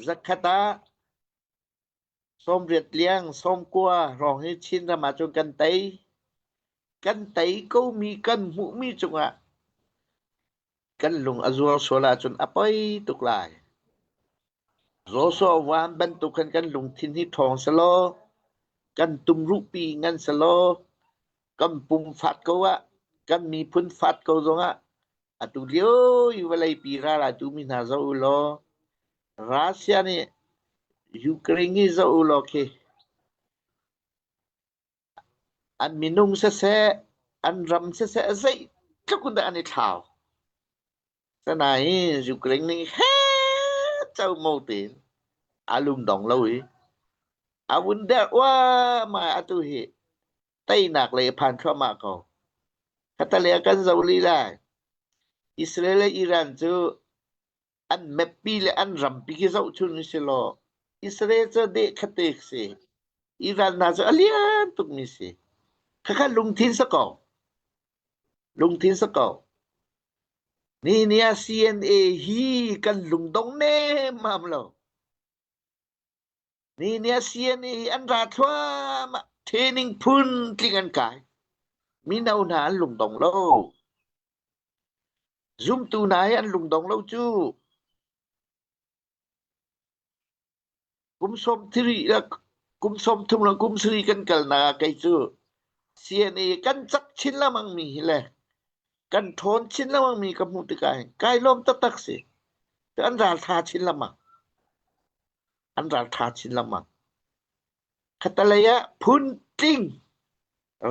Zakhat ah 80 liang 90 hrawng hi Chinram ahcun kan tei. Kan tei komi kan hmuhmi cungah kan lung a zuar sual ahcun a poi tuk lai. Joshua van bantuk khan kan lungthin hi ṭhawng selaw, kan tumruhpi ngan selaw, kan pum fat ko ah, kan miphun fat ko zongah atu lio i vawleipi ral aa tumi hna zoh u law, Russia nih Ukraine hi zoh u law khi an minung siseh, an ram siseh zeitluk in dah an i thlau. Sanain Ukraine nih heh como tein a lungdong lo i a vun derh uahmah atu hi teinak lei a phan thluahmah ko. Khatalei ah kan zoh lila. Israel le Iran cu an mappi le an rampi khi zohchun si law Israel cu deh khate si. Iran hna cu a lian tukmi si. Khakha lungthin sa ko. Lungthin sa ko. Nihin ah CNA hi kan lungdong nemmam lo. Nihin ah CNA hi an ra thluahmah. Training phun tling an kai. Mino hna an lungdong lo. Zumtu hna hi an lungdong lo cu. Kum 33 le kum 70 kan kalnak ah kei cu CNA kan cak chin lengmang mi hi le kan ṭhawn chin lengmang mi ka hmuh tikah hin kai lawm taktak si. An ralṭha chin lengmang. An ralṭha chin lengmang. Khatalei ah phun tling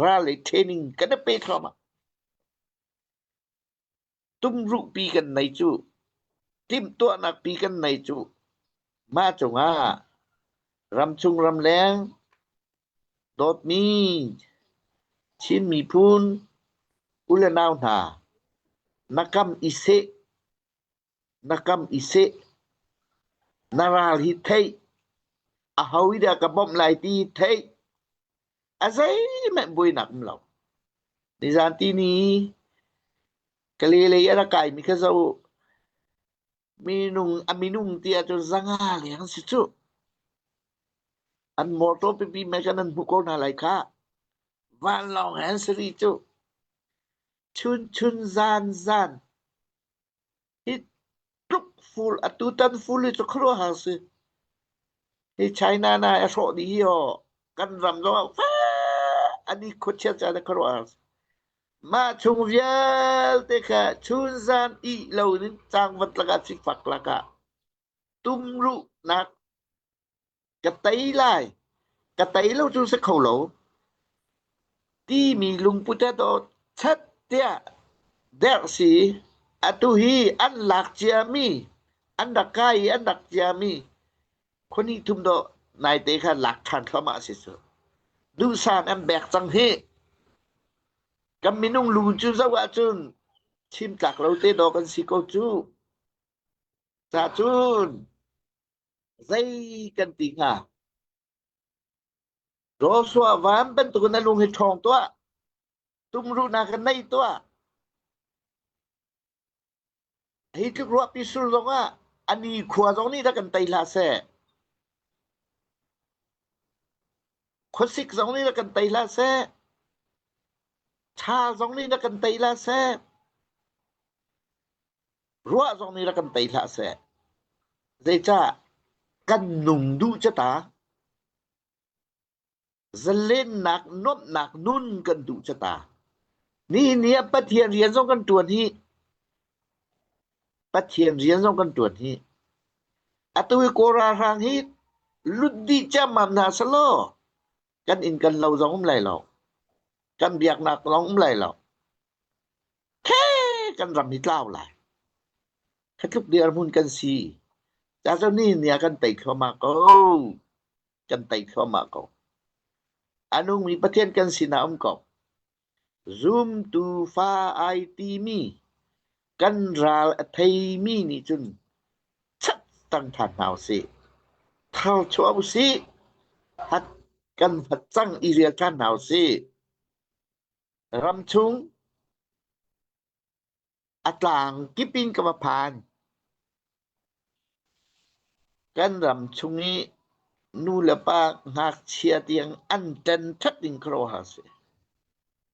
ral i training kan i pe thluahmah. Tumruhpi kan nei cu. Timhtuahnak pi kan nei cu. Mah cungah ramchung ramleng dawtmi Chin miphun u le nau hna na kam i seh na kam i seh na ral hi theih aho i dah ka bawmh lai ti theih a zeihmanh buainak um lo. Nizan tini Kale lei a rak kaimi kha zoh u. Minung a minung ti ahcun 500 leng si cuh. An motor pipi mei kha nan hmuh ko hna lai khah. Vanlawng he an si rih cuh. Chun chun zan zan. Hi tluk ful atutan ful hi cu khuaruahhar si. Hi China na a hrawh dih hi aw kan ram zong ah fak an i khuachiat caan a khuaruahhar si. Mah chung vialte kha chunzan ih lo in cangvat lakah sifak lakah tumruhnak ka tei lai ka tei lo cu si kho lo timi lungput he dawt chat tiah derh si atu hi an lak ciami an rak kai i an rak ciami khuani thum dawh naite kha lak ṭhan thluahmah si cu duhsan an bek cang hi kan minung lu cu zoh ahcun chim tlak lo te dawh kan si ko cu ca cun Zei kan ti hnga? Joshua van bantukin na lung hi ṭhawng tuah. Tumruhnak in nei tuah. Hi tluk ruahpi sur zongah a ni khua zong nih rak kan tei hlah seh. Khuasik zong nih rak kan tei hlah seh. Ṭha zong nih rak kan tei hlah seh. Ruah zong nih rak kan tei hlah seh. Zeicah kan nung duh cu ta. Zalennak nuamhnak nun kan duh cu ta. Nihin ni ah Pathian rian zong kan ṭuan hi. Pathian rian zong kan ṭuan hi. Atu hi Kawl ralhrang hi lut dih ciammam hna selaw kan inn kan lo zong um lai lo. Kan biaknak zong um lai lo. Khe kan ram hi tlau lai. Kha tluk dirhmun kan si. Ca cu ni ni ah kan tei thluahmah ko. Kan tei thluahmah ko. A nungmi Pathian kan sinah um ko. Zumtu fa ai timi kan ral a theimi nih cun chat tang ṭhan hna usih. Thar chuah usih. Hat kan hat cang i rial ṭhan hna usih. Ramchung a tlang kip in ka va phan. Kan ram chung i nu le pa ngakchia tiang an ṭen ṭhat ding khuaruahhar si.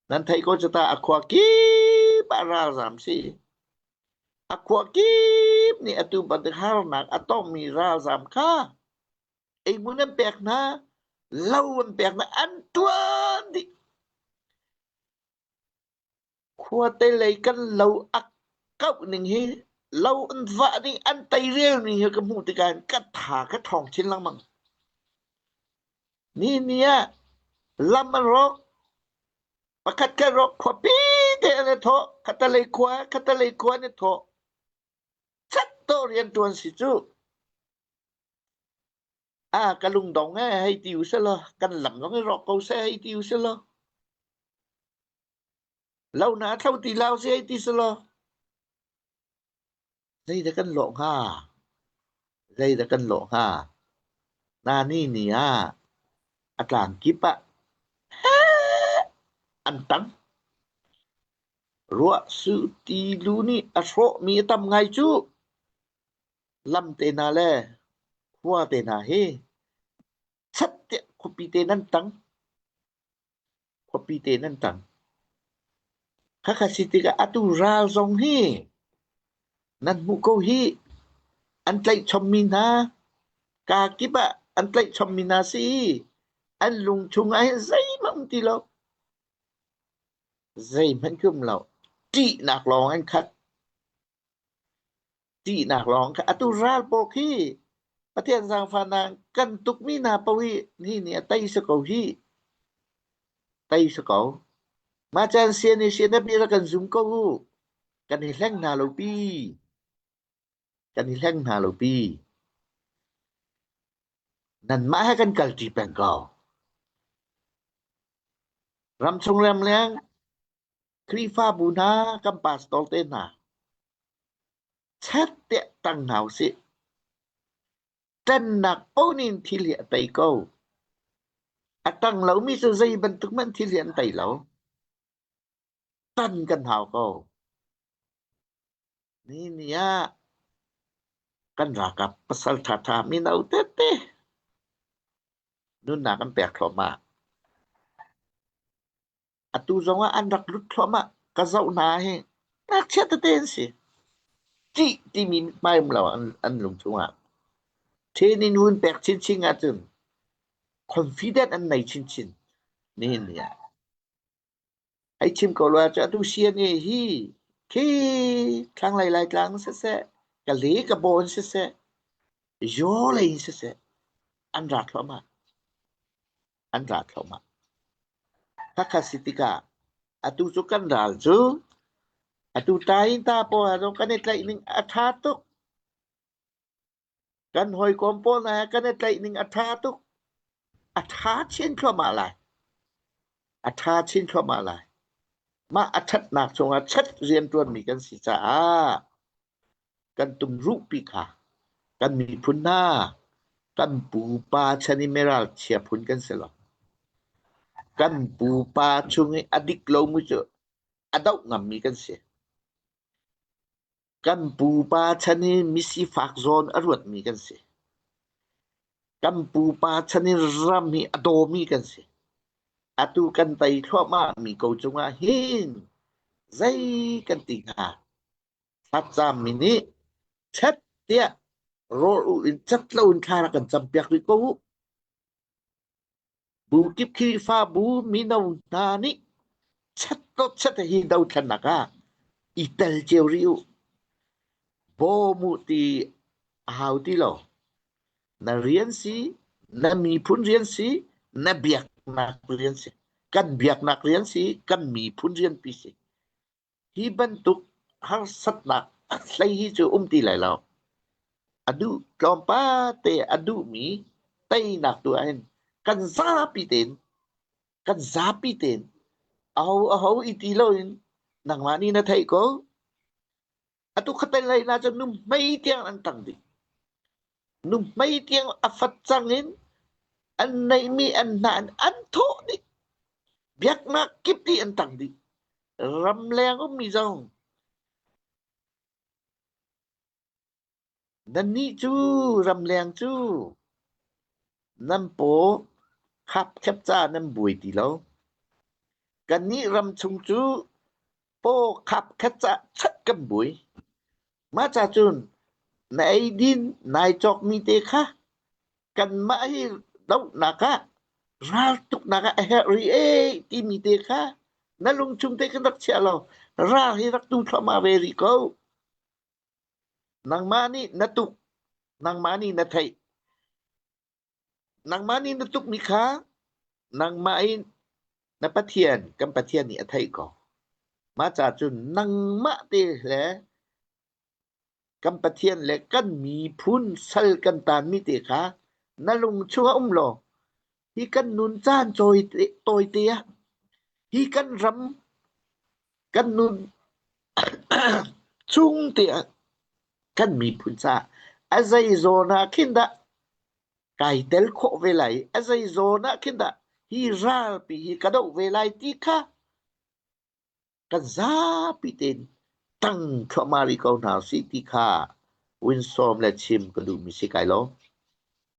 Nan theih ko cu ta a khua kip ah ralzaam si. A khua kip nih atu bantuk harnak a tongmi ralzaam kha eihmun an pek hna, lo an pek hna, an ṭuan dih. Khuate lei kan lo a kauh ning hi lo an vah ning an teirel ning hi ka hmuh tikah hin ka tha ka ṭhawng chin lengmang. Ni ni ah lam an rawk, pakhat khat rawk khuapi te an i thawh, khatalei khua, khatalei khua an i thawh. Chat to rianṭuan si cu. Ah, ka lungdong ee hei ti u selaw, kan lam zong i rawk ko seh hei ti u selaw. Lo na thlo ti lau si hei ti selaw. Zeidah kan lawh hnga? Zeidah kan lawh hnga? Na ni ni ah a tlang kip ah an tang. Ruah su ti lu nih a hrawhmi a tam ngai cu. Lam te hna le khua te hna hi chat tiah khuapi te nan tang. Khuapi te nan tang. Khakha si tikah atu ral zong hi nan hmuh ko hi an tlaih chommi hna kaa kip ah an tlaih chommi hna si i an lung chung ah hin zeihmanh um ti lo. Zeihmanh khi um lo. Ṭihnak lawng an khat. Ṭihnak lawng kha atu ral pawl khi Pathian zaangfahnak kan tukmi hna paoh hi hi nih a tei si ko hih. Tei si ko. Mah caan sian i sian a bia kan zum ko u. Kan i hleng hna lo pi. Kan i hleng hna lo pi. Nanmah he kan kalṭi peng ko. Ramchung ramleng Khrihfabu hna kan pastor te hna chet tiah tang hna usih. Ṭannak paoh nih thil hi a tei ko. A tang lomi cu zei bantuk hmanh thil hi an tei lo. Tan kan hau ko. Ni ni ah kan ralkap pasal ṭhaṭha mino tete nunnak an pek thluahmah. Atu zongah an rak lut thluahmah. Ka zoh hna hi ngakchia tete an si. Ṭih timi mithmai um lo an, an lung chungah. Training hun pek chinchin ahcun confident an nei chinchin nihin ni ah. Hei chim ko lo ahcun atu CNA hi khi thlanglei Laitlang siseh, ka le ka bawn siseh, yaw lei in siseh, an ra thluahmah. An ra thluahmah. Khakha si tikah atu cu kan ral cu atu tain ta pawl ah kan i tlaih ning a ṭha tuk. Kan hawikom pawl hna he kan i tlaih ning a ṭha tuk. A ṭha chin thluahmah lai. A ṭha chin thluahmah lai. Mah a ṭhatnak chungah chat rianṭuanmi kan si caah kan tumruhpi kha kan miphun hna kan pupa chan i meralchia phun kan si lo. Kan pupa chung i a dik lomi cu a doh ngammi kan si. Kan pupa chan i misifak zawn a ruatmi kan si. Kan pupa chan i ram hi a dawmi kan si. Atu kan tei thluahmahmi ko cungah hin zei kan ti hnga? Thlacammi nih chet tiah rawl ulh in cat loin thla rak kan campiak rih ko u. Bu kip Khrihfabu mino hna nih chat chat hi dothlennak ah i tel cio rih u. Bawm u ti a hau ti lo. Na rian si, na miphun rian si, na biaknak rian si. Kan biaknak rian si, kan miphun rianpi si. Hi bantuk harsatnak hlei hi cu um ti lai lo. A duh tlawmpal te a duhmi teinak tu ahhin kan zapi tein kan zapi tein aho aho i ti loin nangmah nih na theih ko. Atu khatel lei na cun nuhmei tiang an tang dih. Nuhmei tiang a fat cang in an neihmi an hna in an thawh dih. Biaknak kip dih an tang dih. Ramleng ummi zong. Nannih cu ramleng cu nan paw khapkhep ca nan buai ti lo. Kannih ramchung cu paw khapkhat ca chat kan buai. Mah ca cun na eidin nai cawkmi te kha kanmah hi dohnak ah raltuknak ah a herh rih ee timi te kha na lungchung te kan rak chiah lo ral hi rak tu thluahmah ve rih ko. Nangmah nih na tuk, nangmah nih na theih. Nangmah nih na tukmi kha nangmah in na Pathian, kan Pathian nih a theih ko. Mah ca cun nangmah te le kan Pathian le kan miphun sal kan taanmi te kha na lung chungah um law hi kan nun caan tawite ah hi kan ram kan nun chung te ah kan miphun caah a zei zawn ah khin dah kai tel khawh ve lai a zei zawn ah khin dah hi ralpi hi ka doh ve lai ti kha kan zapi tein tang thluahmah rih ko hna usih ti kha win sawm le chim ka duhmi si kai lo.